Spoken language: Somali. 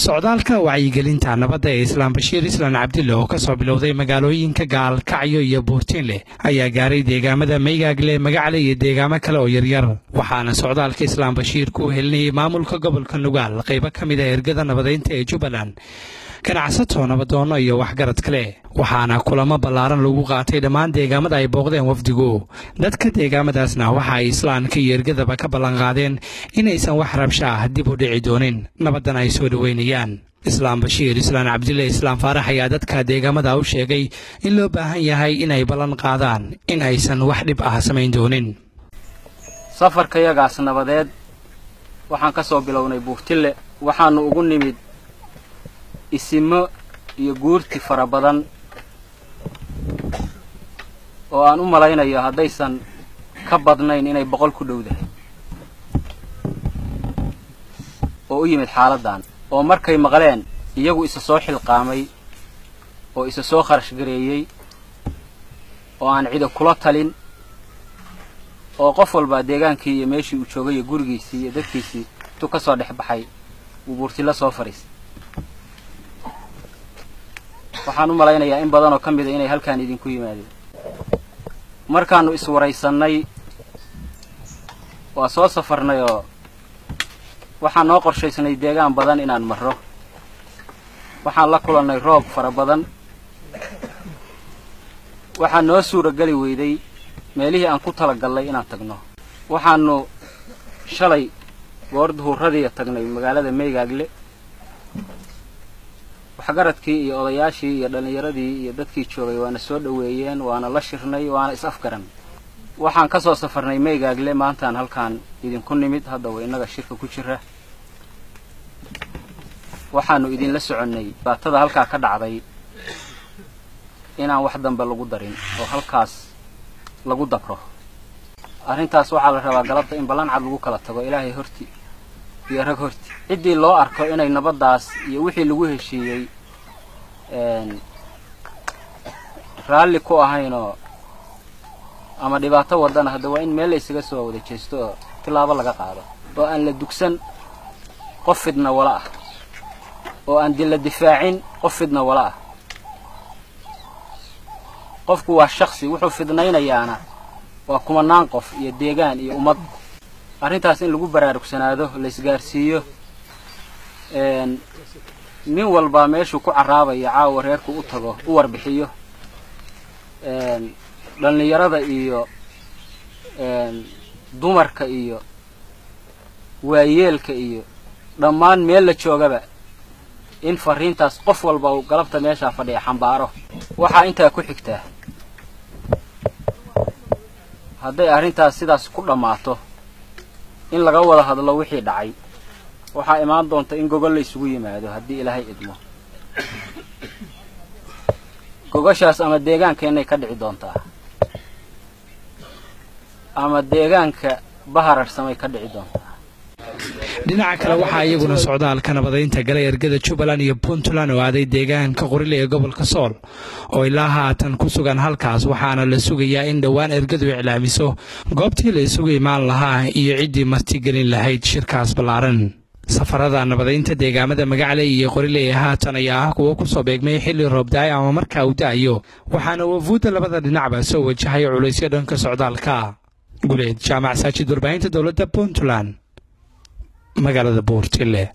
Socdaalka wacyigelinta nabadda ee Islaam Bashiir Islaan Cabdille oo kasoo bilowday magaalooyinka Gaalkacyo iyo Buurtiinleh ayaa gaaray deegaamada Maygaagle, Magacle iyo deegaamo kale oo yaryar. Waxaana socdaalka Islaam Bashiir ku helinayay maamulka gobolka Nugaal, qaybo ka mid a ergada nabadeynta ee Jubbaland, ganacsato, nabadoono iyo waxgarad kale. Waxaana kulamo ballaaran lagu qaatay dhammaan deegaamada ay booqdeen wafdigu. Dadka deegaamadaasna waxa ay islaamka iyo ergadaba ka ballanqaadeen inaysan wax rabsha ah dib u dhici doonin, nabaddana ay soo dhoweynayaan. Islaam Bashiir Islaan Cabdille Islaam Faarax ayaa dadka deegaamada u sheegay in loo baahan yahay inay ballan qaadaan in aysan wax dhib ah samayn doonin. Safarkayagaas nabadeed waxaan ka soo bilownay Buurtille. Waxaannu ugu nimid isimo iyo guurti fara badan oo aan u malaynayo haddaysan ka badnayn inay 100 ku dhowdahay, oo u yimid xaaladdan, oo markay maqleen iyagu isa soo xilqaamay oo isa soo kharash gareeyey, oo aan cido kula talin, oo qof walbaa deegaankii iyo meeshii uu joogay iyo gurigiisii iyo dadkiisii intuu ka soo dhex baxay uu Buurtilla soo fadhiistay. Waxaan u malaynayaa in badan oo ka mida inay halkaan idinku yimaadeen. Markaannu iswaraysannay waa soo safarnay, oo waxaan noo qorshaysnay deegaan badan inaan marro. Waxaan la kulannay roob fara badan. Waxaa noo suura geli weyday meelihii aan ku talagallay inaan tagno. Waxaannu shalay goor duhurradiiya tagnay magaalada Meygaagle. Waxgaradkii iyo odayaashii iyo dhallinyaradii iyo dadkii joogay waana soo dhoweeyeen, waana la shirnay, waana is afgaran. Waxaan ka soo safarnay Meygaagle, maantaan halkaan idinku nimid. Hadda wa innaga shirka ku jira. Waxaannu idinla soconnay dhibaatada halkaa ka dhacday inaan wax dambe lagu darin oo halkaas lagu dabro arrintaas. Waxaa la rabaa galabta in ballan cad lagu kala tago, Ilaahay horti iyo rag horti. Ciddii loo arko inay nabaddaas iyo wixii lagu heshiiyey raalli ku ahaynoo ama dhibaato wadana, hadda waa in meel la isaga soo wada jeesto oo tilaabo laga qaado, oo aan la dugsan qof fidna wala ah, oo aan la difaacin qof fidna wala ah. Qofku waa shaksi, wuxuu fidnaynayaana waa kumanaan qof iyo deegaan iyo ummad. Arrintaas in lagu baraarugsanaado, la isgaarsiiyo, nin walbaa meeshuu ku carraabaya caawa reerku u tago, u warbixiyo dhallinyarada iyo dumarka iyo waayeelka iyo dhammaan meel la joogaba, in fariintaas qof walba uu galabta meeshaa fadhiya xambaaro. Waxaa intaa ku xigtaa, hadday arrintaas sidaas ku dhammaato, in laga wada hadlo wixii dhacay. Waxaa imaan doonta in gogol la isugu yimaado haddii Ilaahay idmo. Gogoshaas ama deegaankeenay ka dhici doontaa ama deegaanka Bahararsamay ka dhici doontaa. Dhinaca kale, waxaa iyaguna socdaalka nabadeynta galay ergada Jubbaland iyo Puntland oo aaday deegaanka Qorile ee gobolka Sool, oo ilaa haatan ku sugan halkaas. Waxaana la sugayaa in dhowaan ergadu iclaamiso goobtii la isugu imaan lahaa iyo ciddii martigelin lahayd shirkaas ballaaran. Safarada nabadeynta deegaamada Magacle iyo Qorile ee haatan ayaa ah kuwo kusoo beegmay xilli roob da-ay ama markaa uu da-ayo, waxaana wafuudda labada dhinacba soo wajahay culaysyo dhanka socdaalka. Guleed Jaamac Saajid, warbaahinta dowladda Puntland, magaalada Buurtile.